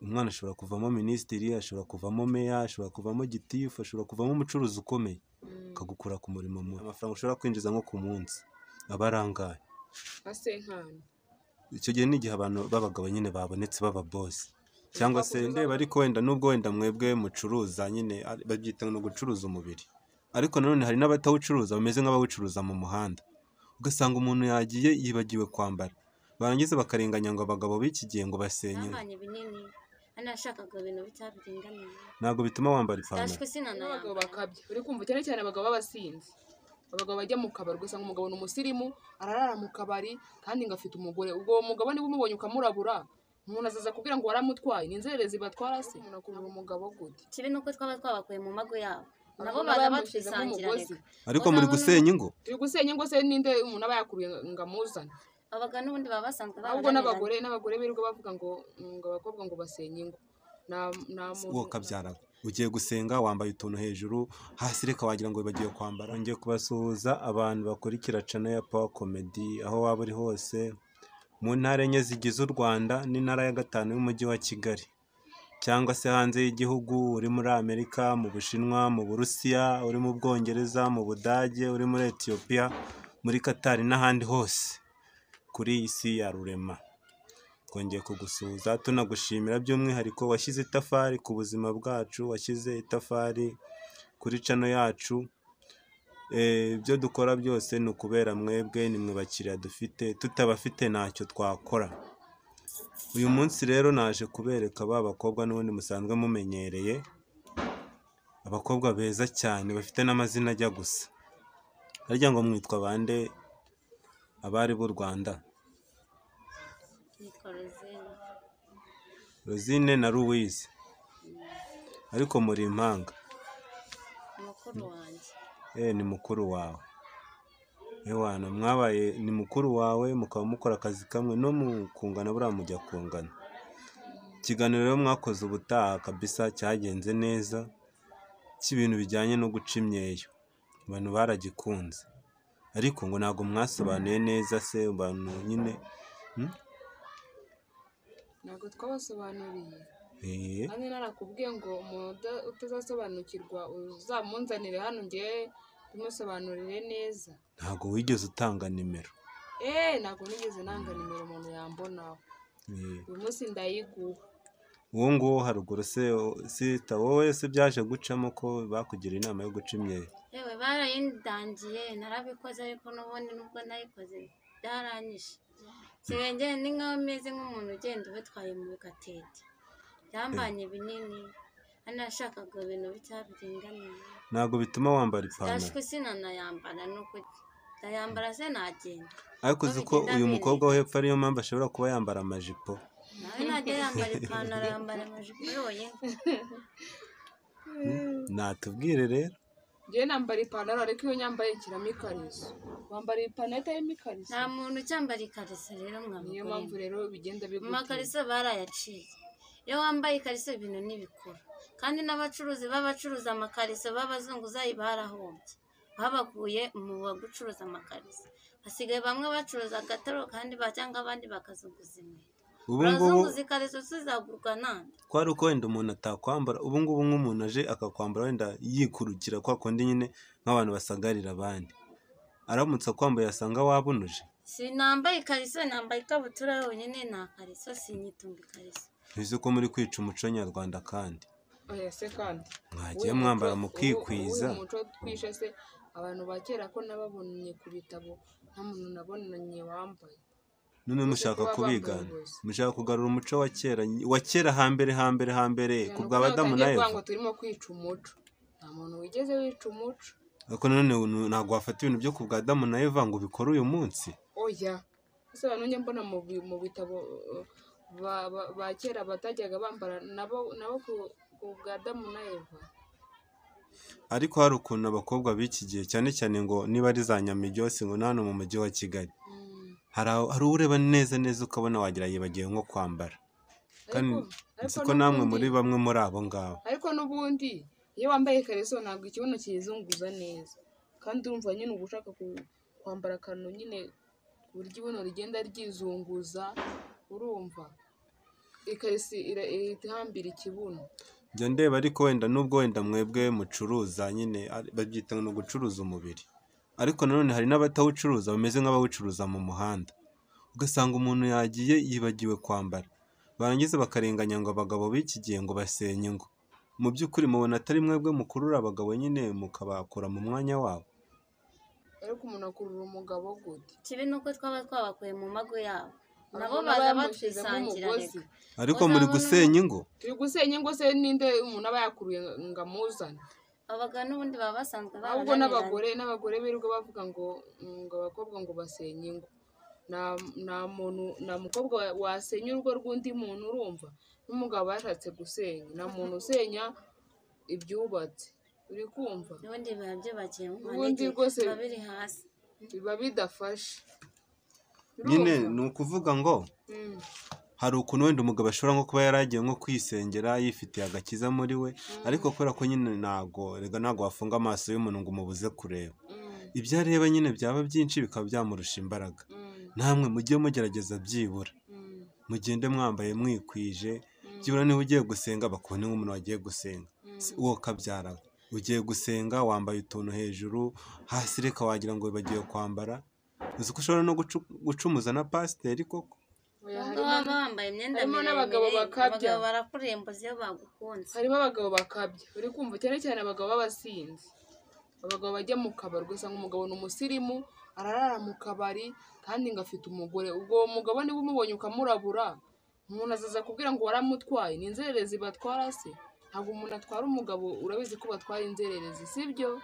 Umwana ashobora kuvamo minisitiri, ashobora kuvamo meya, ashobora kuvamo gitifu, ashobora kuvamo umucuruzi ukomeye, akagukura ku murimo mubi. Amafaranga ushobora kwinjiza nko ku munsi aba ari angahe? Nka senkani. Icyo gihe ni igihe abantu b'abagabo nyine babonetse baba bosi, cyangwa se ndeba ariko wenda nubwo wenda mwebwe mucuruza nyine babyita no gucuruza umubiri, ariko nanone hari n'abatawucuruza bameze nk'abawucuruza mu muhanda, ugasanga umuntu yagiye yibagiwe kwambara, barangiza bakarenganya ngo abagabo b'iki gihe ngo basenye. Nambanye binini, nashakaga ibintu bitabiringaniye. Ntabwo bituma wambara ipantaro. Ndashwe N'abagabo sinanayambara. bakabya. Uri kumva cyane cyane abagabo b'abasinzi. Abagabo bajya mu kabari ugasanga umugabo ni umusirimu, ararara mu kabari kandi ngo afite umugore. Ubwo uwo mugabo niba umubonye ukamurabura, umuntu azaza kubwira ngo waramutwaye. Ni inzererezi batwara se? Umuntu akurura umugabo gute? Kibi nuko twaba twabakuye mu mago yabo. Nabo Umuntu baza aba yamushyizemo batwisangira umugozi. reka. Ariko muri gusenya ingo? Turi gusenya ingo se ninde umuntu aba yakuruye ngo amuzane? Abagabo n'ubundi baba basanzwe Ahubwo barananiranye. n'abagore birirwa bavuga ngo abakobwa ngo basenye ingo. Nta muntu Wowe kabyara ugiye gusenga wambaye utuntu hejuru hasi reka wagira ngo bagiye kwambara. Ngiye kubasuhuza abantu bakurikira channel ya Power Comedy aho waba uri hose mu ntara enye zigize u Rwanda n'intara ya gatanu y'umujyi wa Kigali, cyangwa se hanze y'igihugu, uri muri Amerika, mu Bushinwa, mu Burusiya, uri mu Bwongereza, mu Budage, uri muri Ethiopia, muri Qatar n'ahandi hose kuri iyi si ya rurema. Twongeye kugusuhuza tunagushimira by'umwihariko washyize itafari ku buzima bwacu, washyize itafari kuri channel yacu. Ibyo dukora byose ni ukubera mwebwe, ni mwe bakiriya dufite, tutabafite ntacyo twakora. Uyu munsi rero naje kubereka ba bakobwa n'ubundi musanzwe mumenyereye, abakobwa beza cyane bafite n'amazina ajya gusa. Harya ngo mwitwa bande abari b'u Rwanda? Nitwa Rosine. Rosine na Louise, ariko muri impanga. Mukuru wanjye. Ni mukuru wawe. Ewana mwabaye ni mukuru wawe, mukaba mukora akazi kamwe no mukungana, buriya mujya kungana. Ikiganiro rero mwakoze ubutaha kabisa cyagenze neza, cy'ibintu bijyanye no guca imyeyo, abantu baragikunze, ariko ngo ntabwo mwasobanuye neza se abantu nyine. Ntabwo twabasobanuriye. Eh, Kandi narakubwiye ngo umuntu utazasobanukirwa uzamunzanire hano ngewe tumusobanurire neza. Ntabwo wigeze utanga nimero. Ntabwo nigeze nanga nimero umuntu yambonaho. Eh, Uyu munsi ndayiguha. Uwo nguwo haruguru se sita wowe se byaje gucamo ko bakugira inama yo guca imyeyo? Yewe barayindangiye narabikoze, ariko n'ubundi nubwo nayikoze byaranyishe. Nsigaye ngenda ni nkaho meze nk'umuntu ugenda ubitwaye mu gatete. Byambanye binini, nashakaga ibintu bitabiringaniye. Ntabwo bituma wambara ipantaro. Ndashwe sinanayambara nuko ndayambara se nagenda. Ariko uzi ko Bigenda uyu mukobwa wo bineka. hepfo ariyo mpamvu ashobora kuba yambara amajipo. Nawe najya yambara ipantaro, yambara amajipo yonyine. Natubwire rero. Njyewe nambara ipantaro ariko iyo nyambaye nshyiramo ikariso. Wambara ipantaro itarimo ikariso? Nta muntu ucyambara ikariso rero Niyo mwabagore mpamvu mwe. rero bigenda Mu bigutera. makariso barayaciye. Iyo wambaye ikariso ibintu ntibikora. Kandi n'abacuruzi b'abacuruza amakariso b'abazunguzayi barahombye. Babakuye mu bagucuruza amakariso. Hasigaye bamwe bacuruza agataro kandi cyangwa abandi bakazunguza inkweto. Ubu ngubu Urazunguza ikariso zizagurwa nande? Kwari uko wenda umuntu atakwambara, ubu ngubu nk'umuntu aje akakwambara wenda yikurukira kwa kundi nyine nk'abantu basagarira abandi, aramutse akwambaye asanga wabunuje. Sinambaye ikariso, nambaye ikabutura yonyine, nta kariso, sinyitunga ikariso. Ntizi ko muri kwica umuco nyarwanda kandi. Oya se kandi. Mwagiye Uwuhe mwambara muco mukikwiza. uwuhe muco twishe se abantu ba kera ko nababonye ku bitabo nta muntu nabonanye wambaye. None Uretse mushaka kuba bambaye kubigana, ubusa. mushaka kugarura umuco wa kera, wa kera hambere hambere hambere Oya, ku ni bwa uko nawe Adamu na utangiye kuvuga Eva. ngo turimo kwica umuco. Nta muntu wigeze wica umuco. Ariko nanone ntabwo wafata ibintu byo ku bwa Adamu na Eva ngo ubikore uyu munsi. Oya. Ese abantu njya mbona mu bitabo ba kera batajyaga bambara nabo ku bwa Adamu na Eva. Ariko hari ukuntu abakobwa b'iki gihe cyane cyane ngo niba ari za Nyamiryose ngo na hano mu mujyi wa Kigali, hari ureba neza neza ukabona wagira yibagiwe nko kwambara. Kandi Ariko nzi ariko ko namwe muri n'ubundi bamwe muri abo ngabo. Ariko n'ubundi iyo wambaye ikariso ntabwo ikibuno kiyizunguza neza. Kandi urumva nyine uba ushaka kwambara akantu nyine ku buryo ibuno rigenda ryizunguza, urumva. Ikariso ihita ihambira ikibuno. Njya ndeba ariko wenda nubwo wenda mwebwe mucuruza nyine babyita ngo ni ugucuruza umubiri, ariko nanone hari n'abatawucuruza bameze nk'abawucuruza mu muhanda, ugasanga umuntu yagiye yibagiwe kwambara, barangiza bakarenganya ngo abagabo b'iki gihe ngo basenye ingo. Mu by'ukuri mubona atari mwebwe mukurura abagabo nyine mukabakura mu mwanya wabo? Ariko umuntu akurura umugabo gute? Ikibi ni uko twaba twabakuye mu mago yabo, nabo Umuntu aba baza yamushyizemo batwisangira umugozi. reka. Ariko muri Uzabona gusenya ingo? Turi gusenya ingo se ninde umuntu aba yakuruye ngo amuzane? Abagabo n'ubundi baba basanzwe Ahubwo barananiranye. n'abagore birirwa bavuga ngo abakobwa ngo basenye ingo. Nta muntu, nta mukobwa wasenya urugo rw'undi muntu, urumva? N'umugabo yashatse gusenya, nta muntu usenya ibyubatse, uri kumva? N'ubundi biba byubakiye mu Ubundi manegeka, rwose biba biri hasi. Biba bidafashe. Nyine Urumva? ni ukuvuga ngo hari ukuntu wenda umugabo ashobora nko kuba yaragiye nko kwisengera yifitiye agakiza muri we, ariko kubera ko nyine ntago rega ntago wafunga amaso y'umuntu ngo umubuze kureba, ibyo areba nyine byaba byinshi bikaba byamurusha imbaraga. Namwe mujye mugerageza byibura mugende mwambaye mwikwije, byibura niba ugiye gusenga bakubone nk'umuntu wagiye gusenga. Si uwo kabyara ugiye gusenga wambaye utuntu hejuru, hasi reka wagira ngo bagiye kwambara. Uzi ko ushobora no gucumuza na pasiteri koko? Oya, Nubwo harimo baba bambaye imyenda harimo n'abagabo miremire, bakabya. abagabo barakurembuza iyo bagukunze. Harimo abagabo bakabya, uri kumva? Cyane cyane abagabo b'abasinzi, abagabo bajya mu kabari, ugasanga umugabo ni umusirimu, ararara mu kabari kandi ngo afite umugore. Ubwo uwo mugabo niba umubonye ukamurabura, umuntu azaza kubwira ngo waramutwaye. Ni inzererezi batwara se? Ntabwo umuntu atwara umugabo, urabizi ko batwara inzererezi, sibyo?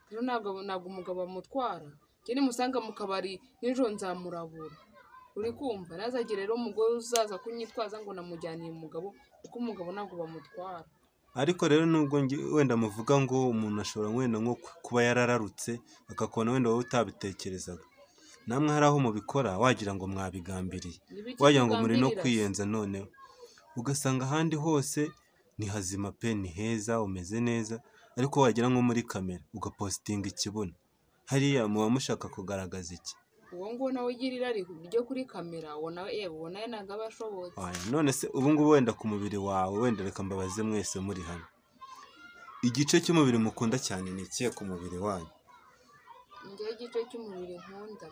Rero ntabwo umugabo bamutwara. Njye nimusanga mu kabari nijoro nzamurabura, uri kumva? Ntazagire rero umugore uzaza kunyitwaza ngo namujyaniye umugabo, kuko umugabo ntabwo bamutwara. Ariko rero nubwo wenda muvuga ngo umuntu ashobora wenda nko kuba yarararutse akakubona wenda wowe utabitekerezaga, namwe hari aho mubikora wagira ngo mwabigambiriye, Ni ibiki wagira ngo muri no tugambirira se? kwiyenza. Noneho ugasanga ahandi hose ni hazima pe, ni heza, umeze neza, ariko wagera nko muri kamera ugapositinga ikibuno, hariya muba mushaka kugaragaza iki? Uwo nguwo nawe ugira irari ryo kuri kamera, uwo nawe yewe, uwo nawe ntabwo aba ashobotse. Oya, none se ubu ngubu wenda ku mubiri wawe, wenda reka mbabaze mwese muri hano, igice cy'umubiri mukunda cyane ni ikihe ku mubiri wanyu? Njyewe igice cy'umubiri nkunda,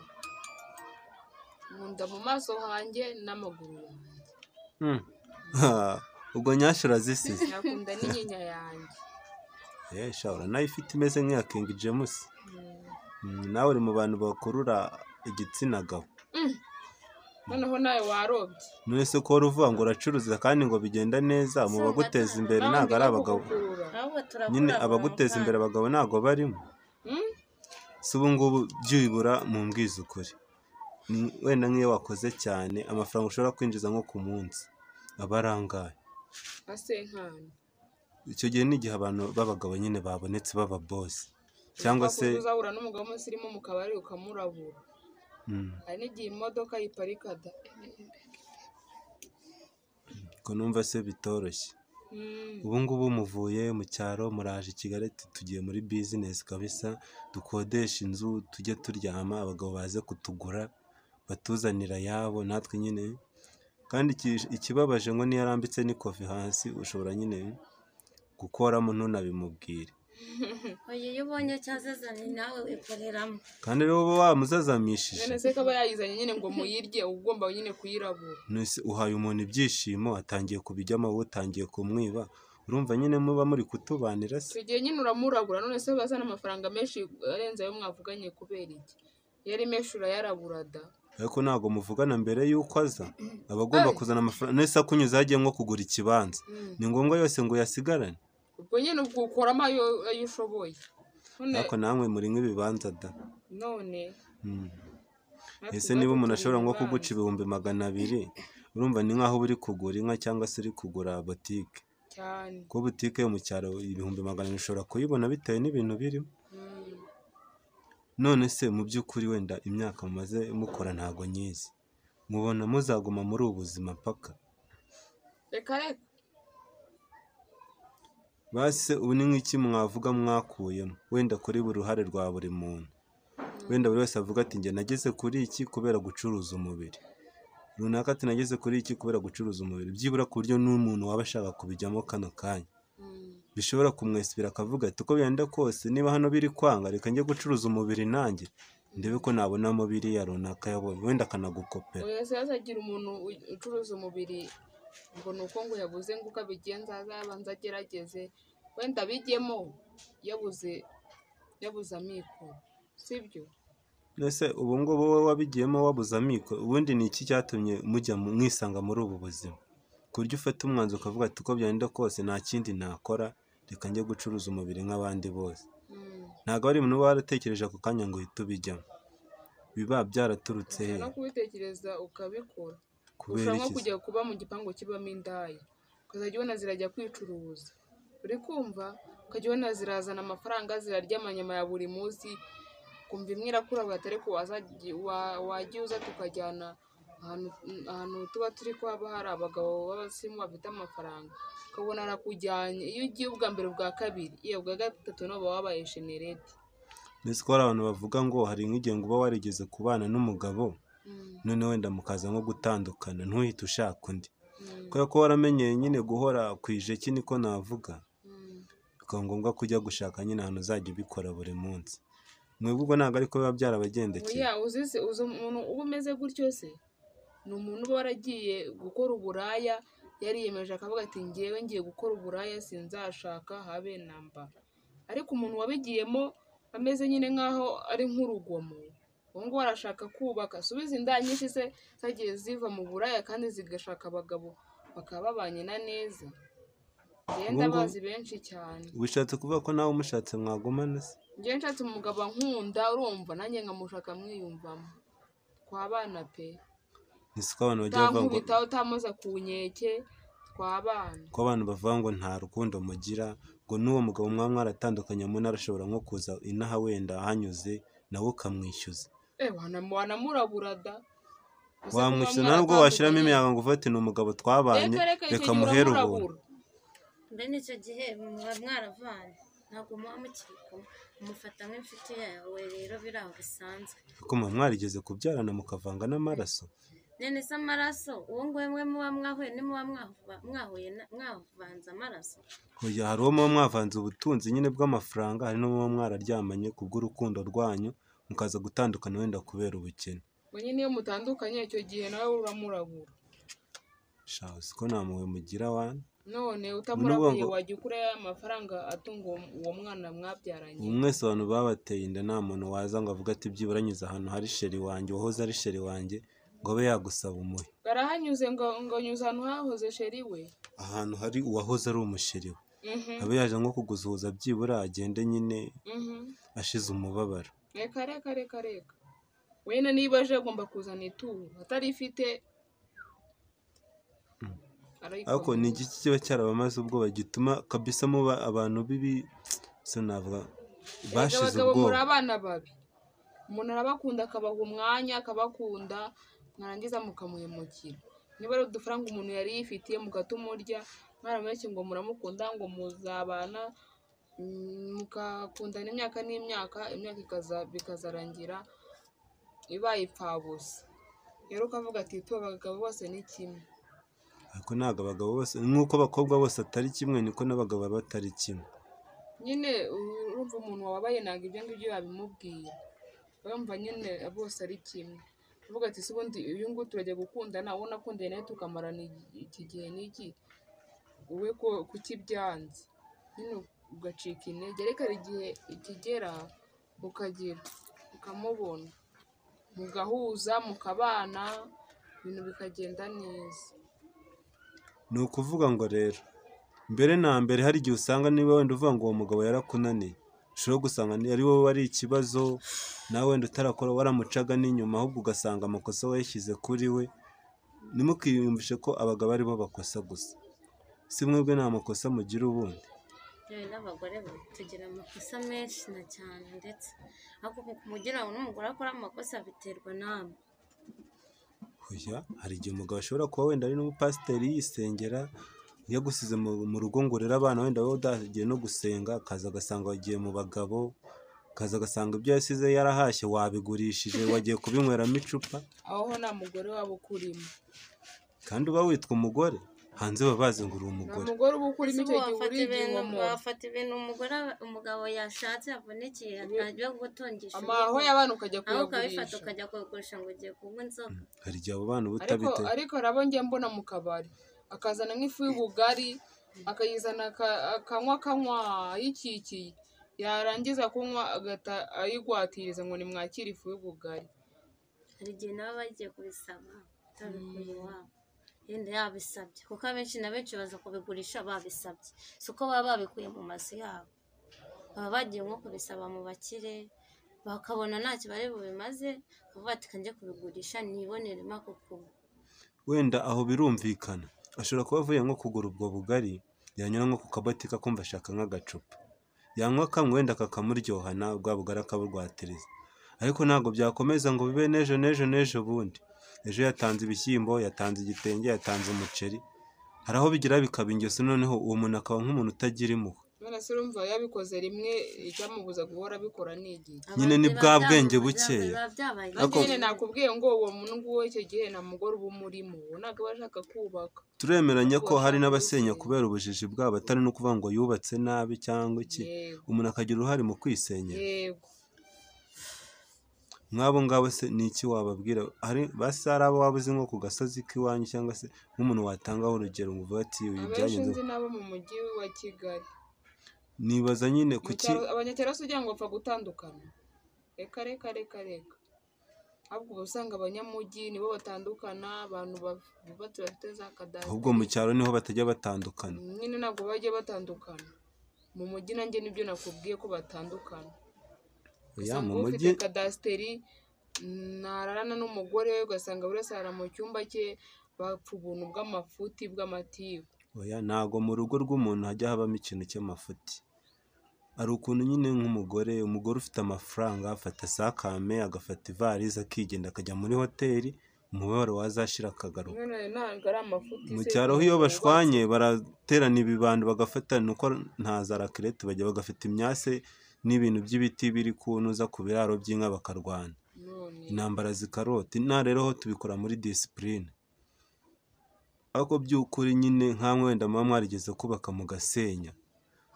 nkunda mu maso hanjye n'amaguru yanjye. Ubwo nyashi urazisize. Nkakunda n'inyinya yanjye. Sha uranayifite imeze nk'iya King James. Nawe uri mu bantu bakurura igitsina gabo. Noneho nawe warobye. None se ko wari uvuga ngo uracuruza kandi ngo bigenda neza, mu Si baguteza imbere Nawe ntabwo ari ndi abagabo. kugukurura. Ahubwo Nyine turakurabura abaguteza imbere mukanya. abagabo ntabwo barimo. Si ubu ngubu byibura mumbwize ukuri, wenda nk'iyo wakoze cyane amafaranga ushobora kwinjiza nko ku munsi aba ari angahe? Nka senkani. Icyo gihe ni igihe abantu b'abagabo nyine babonetse baba bosi cyangwa se uzahura n'umugabo w'umusirimu mu kabari ukamurabura. Hari n'igihe imodoka yiparika da. Ko numva se bitoroshye. Ubu ngubu muvuye mu cyaro muraje i Kigali, tugiye muri bizinesi kabisa, dukodesha inzu tujye turyama, abagabo baze kutugura batuzanira ayabo natwe nyine. Kandi ikibabaje ngo niyo arambitse n'ikofi hasi ushobora nyine gukoramo ntunabimubwire. Oya, iyo ubonye cyazazanye nawe wikoreramo. Kandi rero uba wamuzazamishije. None se ko aba yayizanye nyine ngo muyirye, uba ugomba nyine kuyirabura. None se uhaye umuntu ibyishimo atangiye kubijyamo, wowe utangiye kumwiba, urumva nyine muba muri kutubanira se? Icyo gihe nyine uramurabura. None se bazana amafaranga menshi arenze ayo mwavuganye kubera iki? Iyo ari menshi urayarabura da. Ariko ntabwo muvugana mbere y'uko aza, aba agomba Ay. kuzana amafaranga. None se akunyuze agiye nko kugura ikibanza, ni ngombwa yose ngo uyasigarane? Ubwo nyine ubwo ukoramo ayo ushoboye. None Ariko namwe muri nk'ibibanza da. None natwe Ese niba ubwacu umuntu turi ashobora nko kuguca ibibanza. 200,000, urumva ni nk'aho uba uri kugura inka cyangwa se uri kugura botike. Cyane. Kuko butike yo mu cyaro 200,000 ushobora kuyibona bitewe n'ibintu birimo. None se mu by'ukuri wenda imyaka mumaze mukora ntabwo nyizi, mubona muzaguma muri ubu buzima mpaka? Reka reka. Basi ubu ni nk'iki mwavuga mwakuyemo wenda kuri buri ruhare rwa buri muntu, wenda buri wese avuga ati njye nageze kuri iki kubera gucuruza umubiri. Runaka ati nageze kuri iki kubera gucuruza umubiri, byibura ku buryo n'umuntu waba ashaka kubijyamo kano kanya bishobora kumwesibira akavuga ati uko byenda kose niba hano biri kwanga reka njye gucuruza umubiri nanjye ndebe ko nabonamo biriya runaka yabonye, wenda akanagukopera. Oya se hazagira umuntu ucuruza umubiri ngo ni uko ngo yabuze ngo uko abigenza azabanza agerageze wenda abijyemo yabuze amikoro, sibyo? Ese ubu ngubu wowe wabigiyemo wabuze amikoro, ubundi ni iki cyatumye mujya mwisanga muri ubu buzima ku buryo ufata umwanzuro ukavuga ati uko byagenda kose nta kindi nakora reka njye gucuruza umubiri nk'abandi bose? Ntabwo ari umuntu uba waratekereje ako kanya ngo uhite ubijyamo, biba byaraturutse he? No kubitekereza ukabikora. Kubera Ushobora nko iki se? kujya kuba mu gipangu kibamo indaya, ukazajya ubona zirajya kwicuruza, uri kumva ukajya ubona zirazana amafaranga zirarya amanyama ya buri munsi, ukumva imwe irakura atari ko wajya uza tukajyana ahantu tuba turi ko haba hari abagabo b'abasirimu bafite amafaranga, ukabona arakujyanye. Iyo ugiye ubwa mbere ubwa kabiri yewe ubwa gatatu nabo baba babaye shenereti. Mbese ko hari abantu bavuga ngo hari nk'igihe ngo uba warigeze kubana n'umugabo none wenda mukaza nko gutandukana ntuhite ushaka undi, kubera ko waramenyeye nyine guhora ku ijeki niko navuga, bikaba ngombwa ko ujya gushaka nyine ahantu uzajya ubikora buri munsi. Mwebwe ubwo ntabwo ariko biba byarabagendekeye? Oya, uzi se uzi umuntu uba umeze gutyo se ni umuntu uba waragiye gukora uburaya yariyemeje akavuga ati ngewe ngiye gukora uburaya sinzashaka habe namba. Ariko umuntu wabigiyemo ameze nyine nk'aho ari nk'urugomo, uwo nguwo arashaka kubaka. Subiza inda nyinshi se zagiye ziva mu buraya kandi zigashaka abagabo bakaba babanye na neza. Ngenda bazi benshi cyane. Ubishatse kuvuga ko nawe umushatse mwagumana se? Njyewe nshatse umugabo ankunda urumva nanjye nkamushaka mwiyumvamo, twabana pe. Ni ko abantu bajya bavuga ngo Utankubita utamoza ku nkeke twabana. Ko abantu bavuga ngo nta rukundo mugira, ngo n'uwo mugabo mwaba mwaratandukanye umuntu arashobora nko kuza inaha wenda ahanyuze nawe ukamwishyuza. Wanamurabura da. Wamwishyuza nubwo washyiramo imiyaga ngo ufate ni umugabo twabanye reka muhere ubuntu. Mbene icyo gihe muba mwaravanye ntabwo muba mukiri kumwe, umufata nk'inshuti yawe rero biri aho bisanzwe. Kuko muba mwarigeze kubyarana mukavanga n'amaraso. None se amaraso uwo nguwo mwe muba mwahuye nimuba mwahuye mwavanze amaraso? Oya, hari uwo muba mwavanze ubutunzi nyine bw'amafaranga, hari n'uwo muba mwararyamanye kubw'urukundo rwanyu mukaza gutandukana wenda kubera ubukene. Nyine iyo mutandukanye icyo gihe nawe uramurabura. Sha siko nta mpuhwe mugira wana. None utamurabuye wajya ukura amafaranga atunga uwo mwana mwabyaranye. Ubu mwese abantu babateye inda nta muntu waza ngo avuge ati byibura anyuze ahantu hari sheri wanjye wahoze ari sheri wanjye ngo abe yagusaba umuhe. Barahanyuze ngo anyuze ahantu hahoze sheri we. Ahantu hari uwahoze ari umusheri we. Abe yaje nko kugusuhuza byibura agende nyine ashize umubabaro. Reka reka reka reka. Wenda niba aje agomba kuzana ituro atarifite. Ariko ni igiki kiba cyarabamaze ubwoba gituma kabisa muba abantu bibi se navuga bashize ubwoba? Muri abana babi. Umuntu arabakunda akabaha umwanya akabakunda mwarangiza mukamuhemukira. Niba ari udufaranga umuntu yari yifitiye mugatumurya mwaramureke ngo muramukunda ngo muzabana mukakundana imyaka n'imyaka, imyaka bikazarangira ibaye ipfabusa. Rero ukavuga ati tu abagabo bose ni kimwe. Ariko ntabwo abagabo bose nk'uko abakobwa bose atari kimwe niko n'abagabo baba batari kimwe. Nyine urumva umuntu wababaye ntabwo ibyo ngibyo yabimubwira, urumva nyine bose ari kimwe. Uvuga ati se ubundi uyu nguyu turajya gukundana uwo nakundanye nawe tukamarana iki gihe n'iki, wowe kuki byanze? Nyine ugacika intege, ariko hari igihe ikigera ukagira ukamubona mugahuza mukabana ibintu bikagenda neza. Ni ukuvuga ngo rero mbere na mbere hari igihe usanga niba wenda uvuga ngo uwo mugabo yarakunaniye, ushobora gusanga ari wowe wari ikibazo nawe wenda utarakora waramucaga n'inyuma, ahubwo ugasanga amakosa wayishyize kuri we. Ntimukiyumvishe ko abagabo ari bo bakosa gusa, si mwebwe nta makosa mugira ubundi? Yewe n'abagore tugira amakosa menshi na cyane, ndetse ariko kugira ngo n'umugore akore amakosa biterwa namwe. Oya, hari igihe umugabo ashobora kuba wenda ari n'umupasiteri yisengera, yagusize mu rugo ngo urere abana wenda wowe udagiye no gusenga, akaza agasanga wagiye mu bagabo, Akaza agasanga ibyo yasize yarahashye wabigurishije, wagiye kubinyweramo icupa. Aho ho nta mugore waba ukurimo. Kandi uba witwa umugore, hanze baba bazi ngo uri Nta umugore. mugore uba ukurimo Ese icyo ubu gihe wafata uri ibintu igihomoro. Wafata ibintu umugore umugabo yashatse yavunikiye ajya gutungisha Amaho urugo, y'abana ukajya aho ukabifata kuyagurisha. ukajya kuyagurisha ngo ugiye kunywa inzoga. Hari igihe abo bana uba Ariko utabite. Ariko hari abo njya mbona mu kabari, akazana nk'ifu y'ubugari, akayizana akanywa akanywa ayikikiye, yarangiza kunywa agahita ayigwatiriza ngo nimwakire ifu y'ubugari. Hari igihe nabo bagiye kubisaba utabikuye iwabo, yenda yabisabye, kuko abenshi na benshi baza kubigurisha babisabye, si uko baba babikuye mu mazu yabo, baba bagiye nko kubisaba mu bakire, bakabona ntacyo bari bubimaze, bakavuga bati "Reka njye kubigurisha niboneremo ako kunywa." Wenda aho birumvikana, ashobora kuba avuye nko kugura ubwo bugari, yanyura nko ku kabotike akumva ashaka nk'agacupa, yanywa kamwe wenda kakamuryohana, bwa bugari akaburwatiriza. Ariko ntabwo byakomeza ngo bibe n'ejo n'ejo n'ejo bundi. Ejo yatanze ibishyimbo, yatanze igitenge, yatanze umuceri, hari aho bigira bikaba ingeso, noneho uwo muntu akaba nk'umuntu utagira impuhwe. None se urumva yabikoze rimwe, icyamubuza guhora abikora ni igihe? Nyine ni bwa bwenge bukeya. Biba byabaye. Nanjye nyine nakubwiye ngo uwo muntu nguwo icyo gihe nta mugore uba umurimo, uwo ntabwo aba ashaka kubaka. Turemeranya ko hari Ashaka n'abasenya gusenya. kubera ubujiji bwabo, atari no kuvuga ngo yubatse nabi cyangwa iki, Yego. umuntu akagira uruhare mu kwisenyera. Yego. Nk'abo ngabo se ni iki wababwira? Hari basi hari abo waba uzi nko ku gasozi k'iwanyu, cyangwa se nk'umuntu watangaho urugero ngo uvuge ati uyu Abenshi byagenze. nzi nabo mu mujyi wa Kigali. Nibaza nyine Mu kuki cyaro, abanyacyaro se ugira ngo bapfa gutandukana? Reka reka reka reka. Ahubwo uba usanga abanyamujyi nibo batandukana, abantu bubatse bafite za kadasiteri. Ahubwo mu cyaro niho batajya batandukana. Nyine ntabwo bajya batandukana. Mu mujyi nanjye nibyo nakubwiye ko batandukana. Oya, Ugasanga mu ufite mujyi kadasiteri ntararana n'umugore we, ugasanga buri wese arara mu cyumba cye, bapfa ubuntu bw'amafuti bw'amatiku. Oya, ntabwo mu rugo rw'umuntu hajya habamo ikintu cy'amafuti. Hari ukuntu nyine nk'umugore, umugore ufite amafaranga afata sakame, agafata ivarize, akigenda akajya muri hoteli, umubabaro wazashira akagaruka. None ntabwo ari amafuti Mu se cyaro ho iyo umuntu bashwanye baraterana ibibando bagafatana, uko nta za rakirete bajya, bagafata imyase n'ibintu by'ibiti biri kunuza ku biraro by'inka bakarwana. None Intambara zikarota. Inaha rero ho tubikora muri disipurine. Ariko by'ukuri nyine nkamwe wenda muba mwarigeze kubaka mugasenya,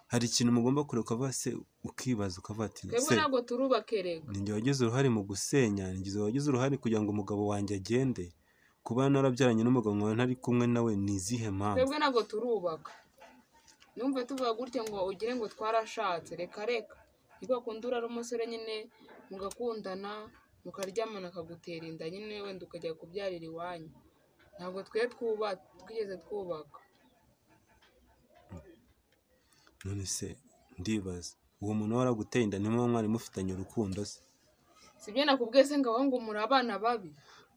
hari ikintu mugomba kureka ukavuga se, ukibaza ukavuga ati twebwe se ntabwo turubaka erega. ni njye wagize uruhare mu gusenya, ni njye wagize uruhare kugira ngo umugabo wanjye agende, kuba narabyaranye n'umugabo nkaba ntari kumwe nawe ni izihe mpamvu? Twebwe ntabwo turubaka. Numve tuvuga gutya ngo ugire ngo twarashatse, reka reka. Ni kwa kundi urara umusore nyine mugakundana, mukaryamana akagutera inda nyine wenda ukajya kubyarira iwanyu. Ntabwo twe twigeze twubaka. None se ndibaza, uwo muntu waraguteye inda ntimuba mwari mufitanye urukundo se? Sibyo nakubwiye se ngo abahungu muri abana babi?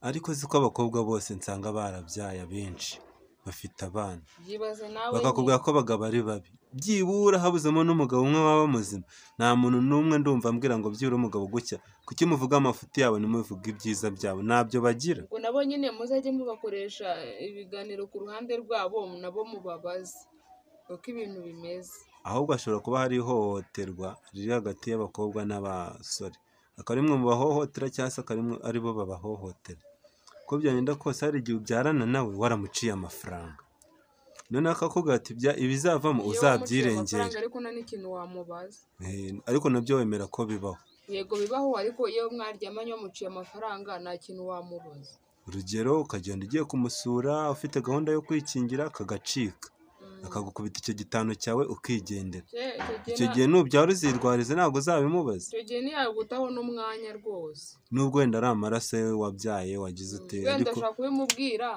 Ariko siko abakobwa bose nsanga barabyaye, abenshi bafite abana. Byibaze nawe Bakakubwira nyine. ko abagabo ari babi, byibura habuzemo n'umugabo umwe waba muzima. Nta muntu n'umwe ndumva ambwira ngo byibura umugabo gutya. Kuki muvuga amafuti yabo ntimuvuge ibyiza byabo? Ntabyo bagira. Ubwo nabo nyine muzajye mubakoresha ibiganiro ku ruhande rwabo, nabo mubabaze uko ibintu bimeze. Ahubwo hashobora kuba hari ihohoterwa riri hagati y'abakobwa n'abasore, akaba ari mwe mubahohotera cyangwa se akaba ari bo babahohotera. Uko byagenda kose hari igihe ubyarana nawe waramuciye amafaranga, noneho akakubwira ati ibizavamo Iyo wamuciye uzabyirengere. amafaranga ariko nta n'ikintu wamubaza. Ariko nabyo wemera ko bibaho? Yego bibaho, ariko iyo mwaryamanye wamuciye amafaranga nta kintu wamubaza. Urugero ukagenda ugiye kumusura ufite gahunda yo kwikingira akagacika, akagukubita icyo gitanu cyawe ukigendera. Icyo Icyo gihe gihe nubyara uzirwariza ntabwo uzabimubaza. Icyo gihe ntiyagutaho n'umwanya rwose. Nubwo wenda ari amaraso ye wabyaye wagize ute, Wenda ariko ashobora kubimubwira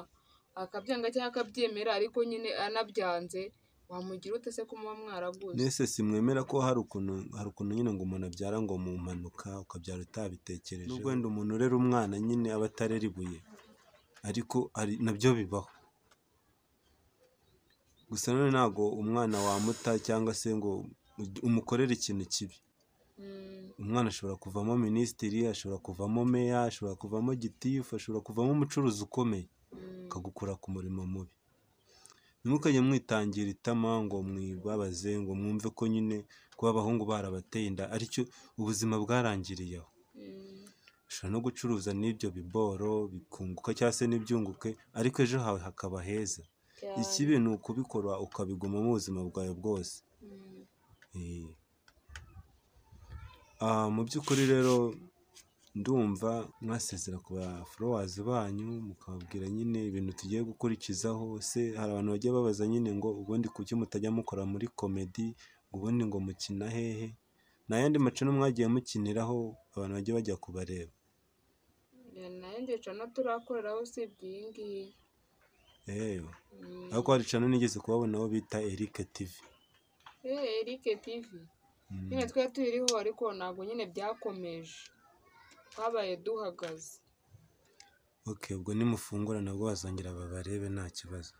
akabyanga cyangwa akabyemera, ariko nyine anabyanze wamugira ute se ko muba mwaraguze? Nese simwemera ko hari ukuntu nyine ngo umuntu abyara ngo mu mpanuka, ukabyara utabitekereje. Nubwo wenda umuntu urera umwana nyine aba atarera ibuye, ariko hari nabyo bibaho. Gusa none ntabwo umwana wamuta cyangwa se ngo umukorere ikintu kibi. Umwana ashobora kuvamo minisitiri, ashobora kuvamo meya, ashobora kuvamo gitifu, ashobora kuvamo umucuruzi ukomeye, akagukura ku murimo mubi. Ntimukajye mwitangira itama ngo mwibabaze, ngo mwumve ko nyine kuba abahungu barabateye inda aricyo ubuzima bwarangiriye aho. Ushobora no gucuruza n'ibyo biboro bikunguka cyangwa se ntibyunguke, ariko ejo hawe hakaba heza. Cyane. Ikibi ni ukubikora ukabigumamo ubuzima bwawe bwose. Mu by'ukuri rero ndumva mwasezera ku ba followers banyu, mukababwira nyine ibintu tugiye gukurikizaho. Se hari abantu bajya babaza nyine ngo ubundi kuki mutajya mukora muri comedy, ngo ubundi ngo mukina hehe? Nta yandi macano mwagiye mukiniraho abantu bajya bajya kubareba? Nta yindi channel turakoreraho usibye iyi ngiyi. Eee, ariko hari channel nigeze kubabonaho bita Eric TV. Eric TV nyine twari tuyiriho, ariko ntabwo nyine byakomeje, twabaye duhagaze. Ok, ubwo nimufungura nabwo bazongera babarebe, nta kibazo.